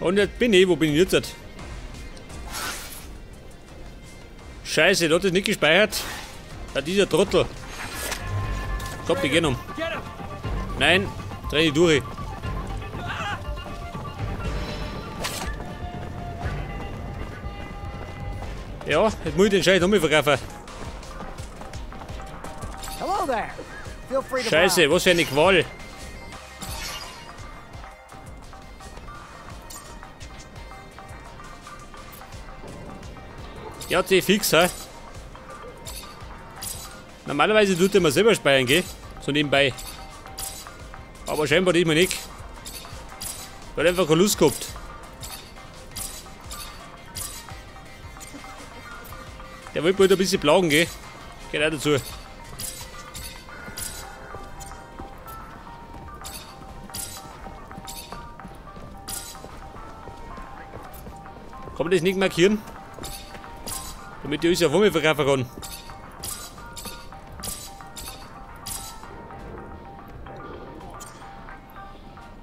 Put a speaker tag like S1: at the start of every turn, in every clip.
S1: Und jetzt bin ich, wo bin ich jetzt? Scheiße, da hat das nicht gespeichert. Ja, dieser Trottel. Komm, die gehen um. Nein, dreh ich durch. Ja, jetzt muss ich den Scheiß nochmal verkaufen. Scheiße, was für eine Qual. Ja, die fix, hä? Normalerweise tut er mir selber speichern, gell? So nebenbei. Aber scheinbar diesmal nicht. Weil einfach keine Lust gehabt. Der wollte halt ein bisschen plagen, gell? Geht auch dazu. Kann man das nicht markieren? Damit ich alles auf einmal verkaufen kann.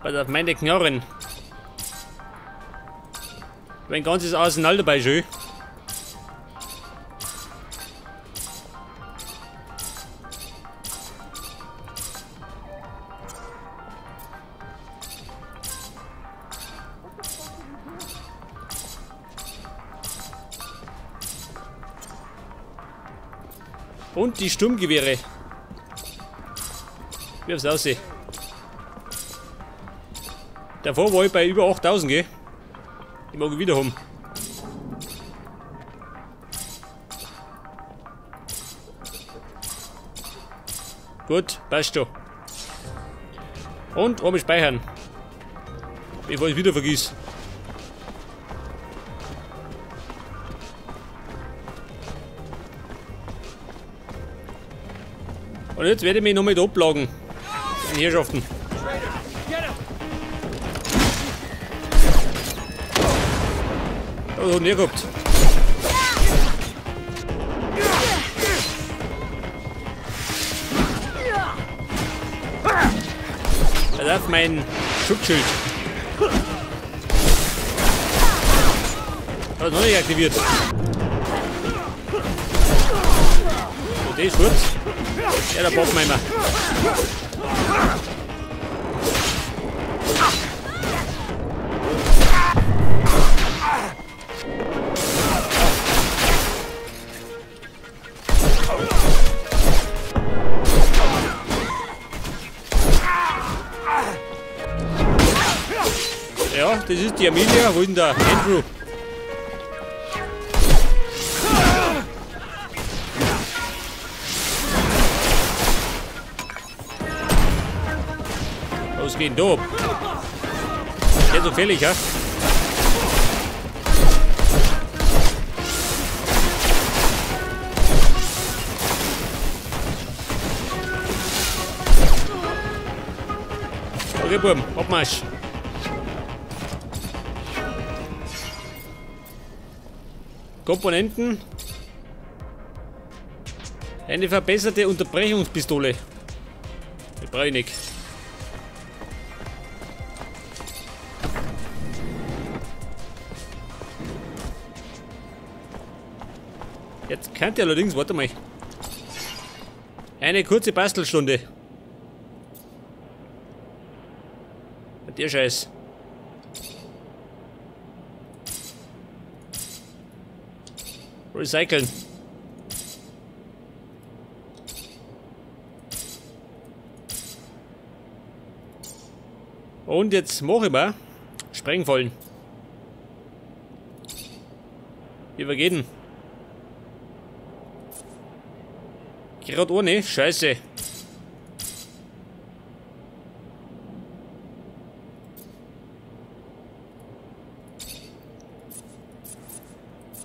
S1: Pass auf meine Knarren. Mein ganzes Arsenal dabei schön. Und die Sturmgewehre. Wie hab's aussehen? Davor war ich bei über 8000, gell? Die mag ich wieder haben. Gut, passt schon. Und oben speichern. Bevor ich es wieder vergiss. Und jetzt werde ich mich noch mit ablagen. Den Herrschaften. Oh, nie gehabt. Er darf mein Schutzschild. Hat noch nicht aktiviert. So, der ist gut. Ja, da brauchen wir immer. Ja, das ist die Amelia. Wo ist denn der Andrew? Was geht denn da ab? Der ist so gefährlich, ja? Okay, Buben, Abmarsch. Komponenten. Eine verbesserte Unterbrechungspistole. Die brauche ich nicht. Jetzt könnt ihr allerdings, warte mal. Eine kurze Bastelstunde. Der Scheiß. Recyceln. Und jetzt mache ich mal Sprengfallen. Wie übergeht denn? Gerade ohne. Scheiße.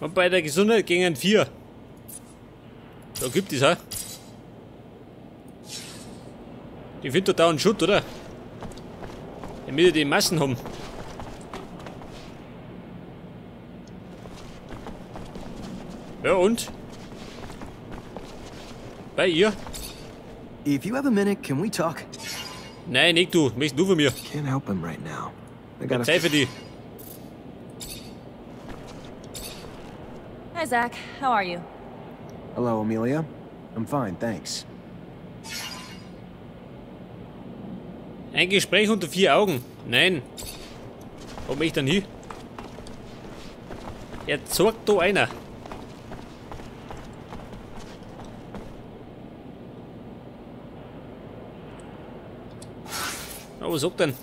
S1: Und bei der Gesundheit gingen 4. Da gibt es, ha? Ich finde da einen Schutt, oder? Damit wir die Massen haben. Ja, und? Bei ihr?
S2: If you have a minute, can we talk?
S1: Nein, nicht du. Möchtest du von mir?
S2: Can't help him right now. I gotta
S1: Zeit für die.
S3: Hi, Zach. How are you?
S2: Hello, Amelia. I'm fine, thanks.
S1: Ein Gespräch unter vier Augen. Nein. Wo bin ich denn hin? Er zeigt da einer. Na, was sagt denn?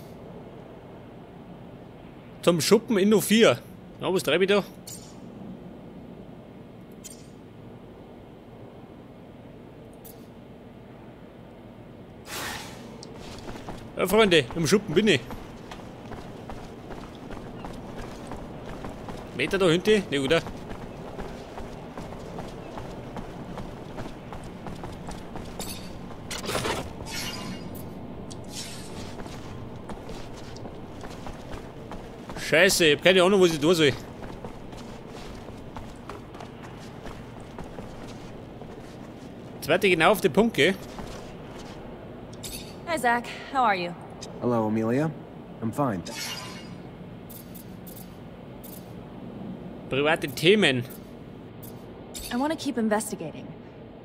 S1: Zum Schuppen in 04. Na, was treibe ich da? Ja, Freunde, im Schuppen bin ich. Meter da hinten? Ne, oder? Scheiße, ich hab keine Ahnung, was ich tun soll. Zweite genau auf den Punkt, gell?
S3: Hi, Zach. How are you?
S2: Hello, Amelia. I'm fine.
S1: Private Themen.
S3: I want to keep investigating.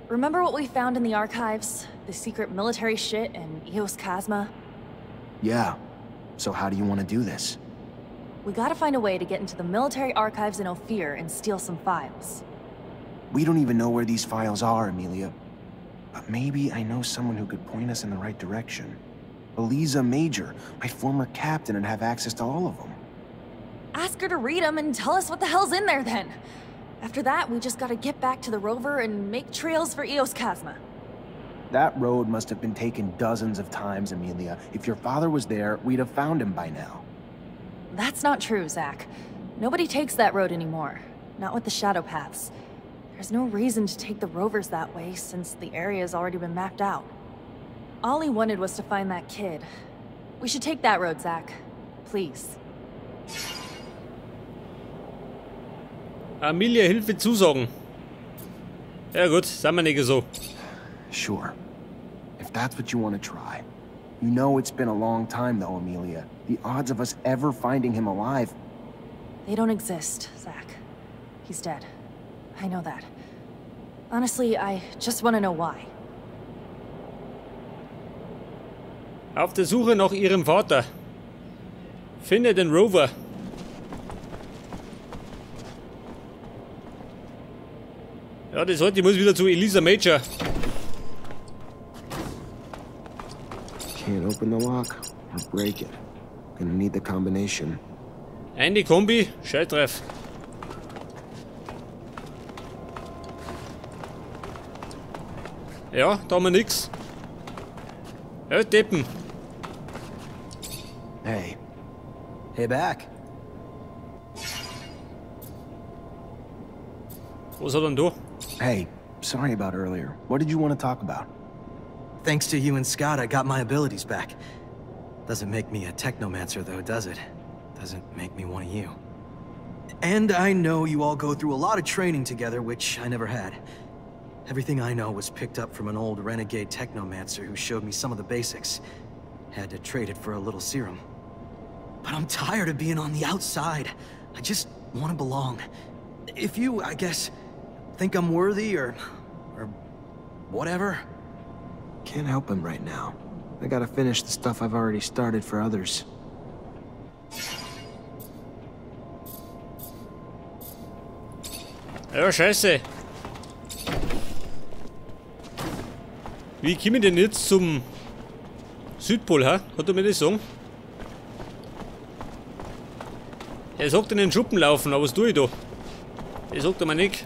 S3: Remember what we found in the archives? The secret military shit and Eos Chasma?
S2: Yeah. So how do you want to do this?
S3: We gotta find a way to get into the military archives in Ophir and steal some files.
S2: We don't even know where these files are, Amelia. But maybe I know someone who could point us in the right direction. Eliza Major, my former captain, and have access to all of them.
S3: Ask her to read them and tell us what the hell's in there then. After that, we just gotta get back to the rover and make trails for Eos Chasma.
S2: That road must have been taken dozens of times, Amelia. If your father was there, we'd have found him by now.
S3: That's not true, Zach. Nobody takes that road anymore. Not with the shadow paths. There's no reason to take the rovers that way since the area's already been mapped out. All he wanted was to find that kid. We should take that road, Zach. Please.
S1: Amelia Hilfe zusagen. Ja gut, sagen wir nicht so.
S2: Sure. If that's what you want to try. You know it's been a long time though, Amelia. The odds of us ever finding him alive...
S3: They don't exist, Zach. He's dead. I know that. Honestly, I just want to know why.
S1: Auf der Suche nach ihrem Vater. Finde den Rover. Ja, das heute, ich muss wieder zu Eliza Major.
S2: Can't open the lock or break it. Gonna need the combination.
S1: Eine Kombi, Schalltreff. Ja, da haben wir nix. Ja, Deppen.
S2: Hey.
S4: Hey back.
S1: Was hat denn du?
S2: Hey, sorry about earlier. What did you want to talk about?
S4: Thanks to you and Scott, I got my abilities back. Doesn't make me a technomancer, though, does it? Doesn't make me one of you. And I know you all go through a lot of training together, which I never had. Everything I know was picked up from an old renegade technomancer who showed me some of the basics. Had to trade it for a little serum. But I'm tired of being on the outside. I just want to belong. If you, I guess, think I'm worthy or whatever.
S2: Can't help him right now. I gotta finish the stuff I've already started for others.
S1: Ja, scheiße. Wie komme ich denn jetzt zum Südpol, ha? Hat er mir das sagen? Er sagt in den Schuppen laufen, aber was tue ich da? Das sagt er mir nicht.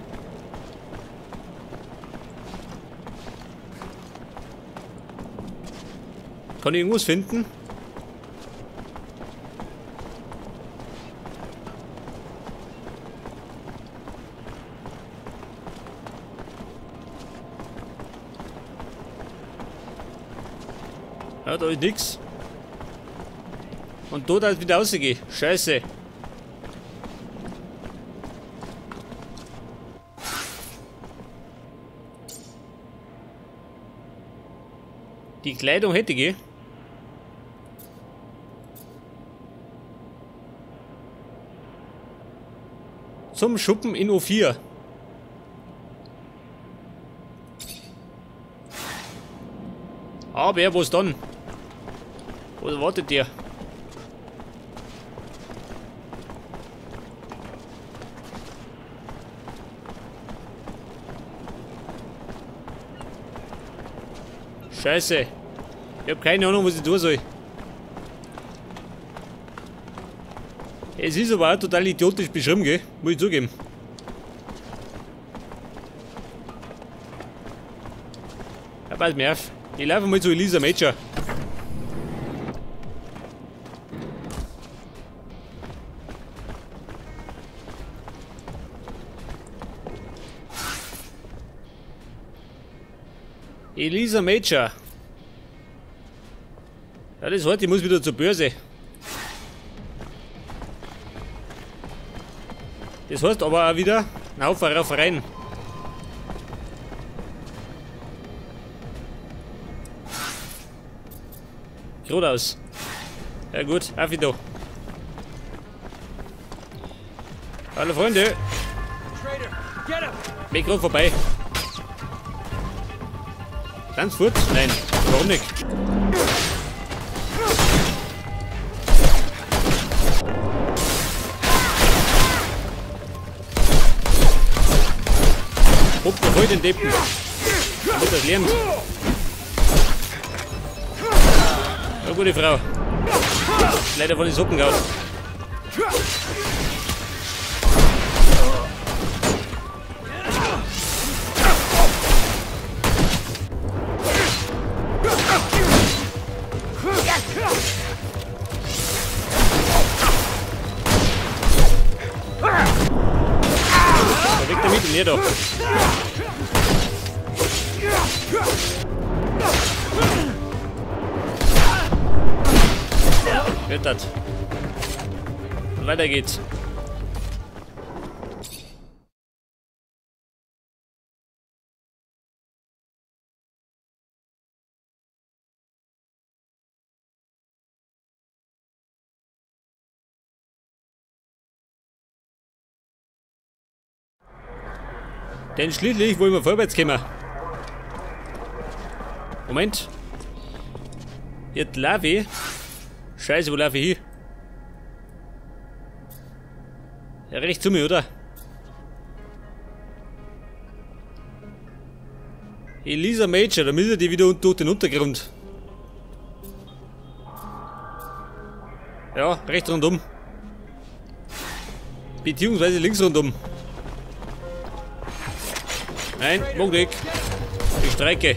S1: Kann ich irgendwas finden? Ja, da ist nix. Und dort halt wieder rausgehen. Scheiße. Die Kleidung hätte ich. Zum Schuppen in O4. Aber was dann? Was erwartet ihr? Scheiße. Ich hab keine Ahnung, was ich tun soll. Es ist aber auch total idiotisch beschrieben, gell? Muss ich zugeben. Ja, pass mir auf. Ich laufe mal zu Eliza Major. Eliza Major. Ja, das heißt, ich muss wieder zur Börse. Das heißt aber auch wieder, ein Haufen Raufereien. Geradeaus. Ja gut, auf wieder. Hallo Freunde. Bin gerade vorbei. Ganz fort? Nein, warum nicht? Hopp, da voll den Deppen. Damit das lernt. Na, gute Frau. Leider von den Socken gehauen. Weg damit und her da. Wird das. Und weiter geht's. Denn schließlich wollen wir vorwärts kommen. Moment. Jetzt laufe ich. Scheiße, wo laufe ich hin? Ja, rechts zu mir, oder? Eliza Major, da müssen die wieder durch den Untergrund. Ja, rechts rundum. Beziehungsweise links rundum. Nein, mag nicht. Ich streike.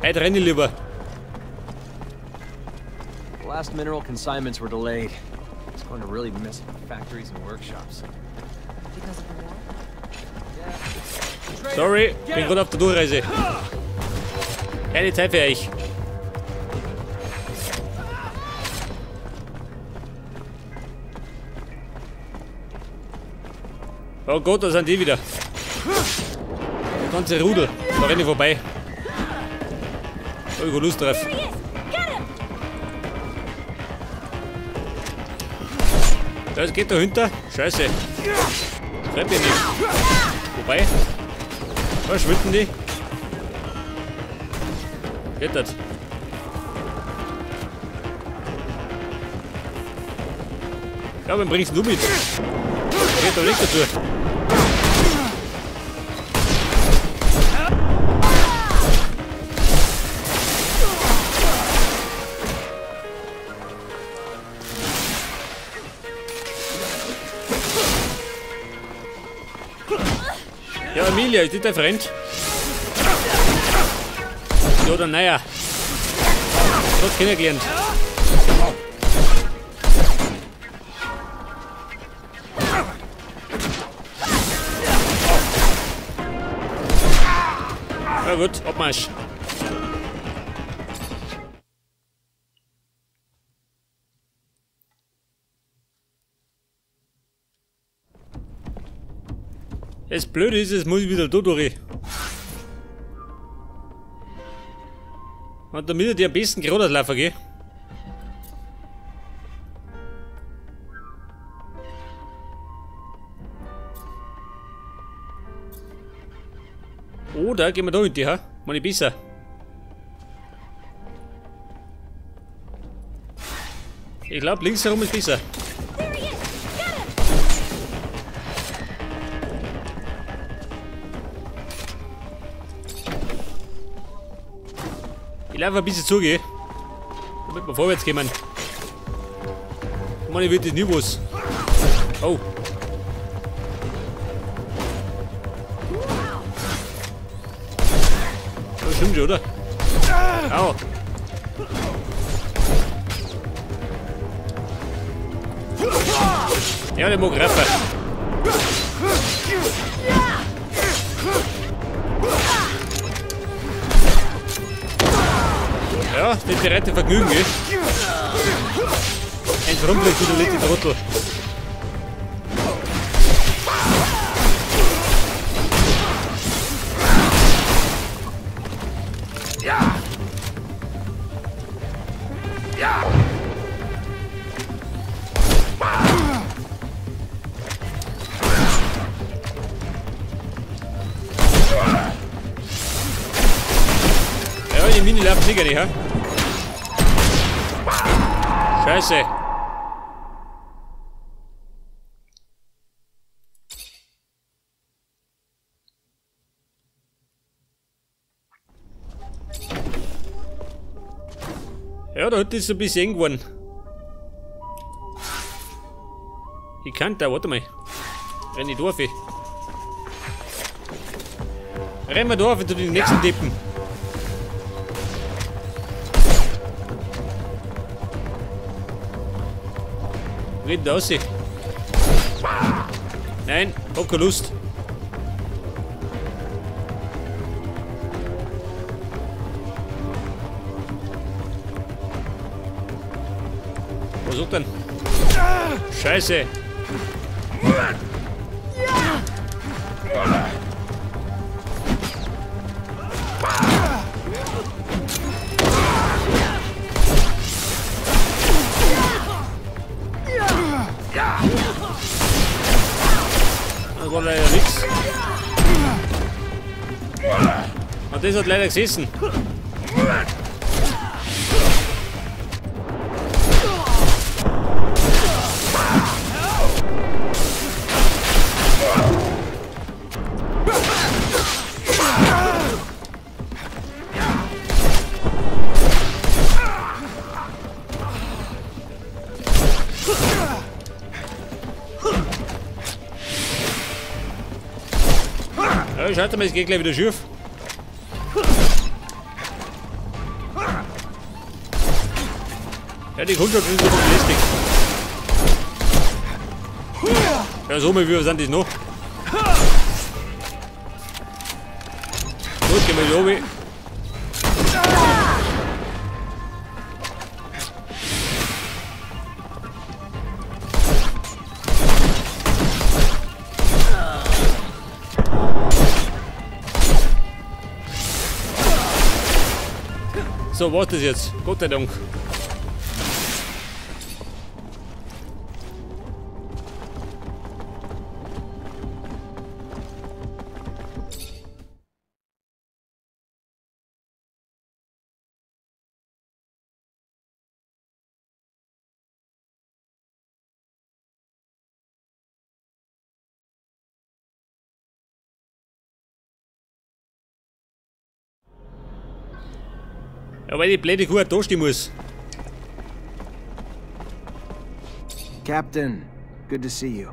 S1: Heute renne ich lieber.
S5: The last mineral consignments were delayed. It's going to really mess up factories and workshops.
S3: Because of the war?
S1: Sorry, bin gerade auf der Durchreise. Keine Zeit für euch. Oh Gott, da sind die wieder. Der ganze Rudel. Da renne ich vorbei. Oh, ich hab Lust drauf. Das geht dahinter. Scheiße. Treib mich nicht. Wobei. Verschwinden die. Geht das? Ja, wen bringst du mit? Geht doch nicht dazu. Ja, Emilia, ist das dein Freund? Ja, oder naja. Gott kennengelernt. Na gut, Abmarsch. Das Blöde ist, es muss ich wieder da durch. Und damit ich am besten geradeaus laufen gehe. Oder gehen wir da hinterher? Meine ich besser. Ich glaube, links herum ist besser. Ich laufe ein bisschen zu, damit wir vorwärts kommen. Mann, ich will das nie was. Oh. Das stimmt schon, oder? Au. Ja, der mag Rapper. Ja, das bereite Vergnügen, gell? Eins rumfliegt wieder die Trottel. Ja, die Mine läuft nicht, hä? Scheiße. Ja, da hinten ist ein bisschen eng geworden. Ich kann da, warte mal. Renn ich durch. Renn mal durch zu den nächsten Deppen. Wo geht denn da raus? Nein, hab keine Lust. Was sucht denn? Scheiße! Das war leider nichts. Und das hat leider gesessen. Ja, schaut mal, es geht gleich wieder schief. Ja, die Kundschaft ist so lästig. Ja, so mal, wie sind das noch? Gut, gehen wir wieder runter. So, was ist das jetzt? Gott sei Dank. Ja, weil die blöde Kuh da stehen muss.
S2: Captain, good to see you.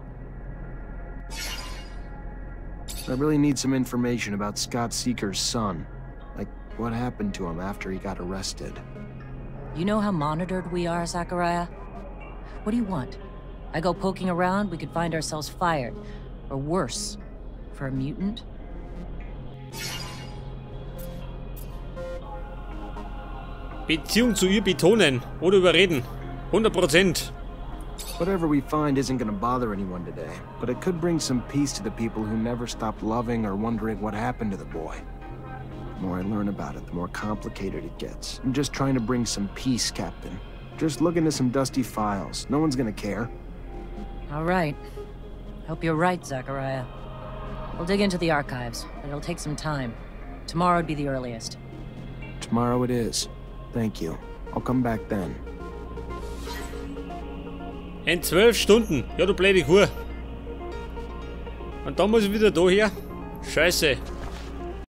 S2: I really need some information about Scott Seeker's son. Like, what happened to him after he got arrested.
S6: You know how monitored we are, Zachariah? What do you want? I go poking around, we could find ourselves fired. Or worse, for a mutant?
S1: Beziehung zu ihr betonen oder überreden. 100%.
S2: Whatever we find isn't gonna bother anyone today, but it could bring some peace to the people who never stopped loving or wondering what happened to the boy. The more I learn about it, the more complicated it gets. I'm just trying to bring some peace, Captain. Just look into some dusty files. No one's gonna care.
S6: All right. Hope you're right, Zachariah. We'll dig into the archives, but it'll take some time. Tomorrow'd be the earliest.
S2: Tomorrow it is. Thank you. I'll come back then.
S1: In 12 Stunden. Ja, du blöde Kuh. Und dann muss ich wieder da her. Scheiße.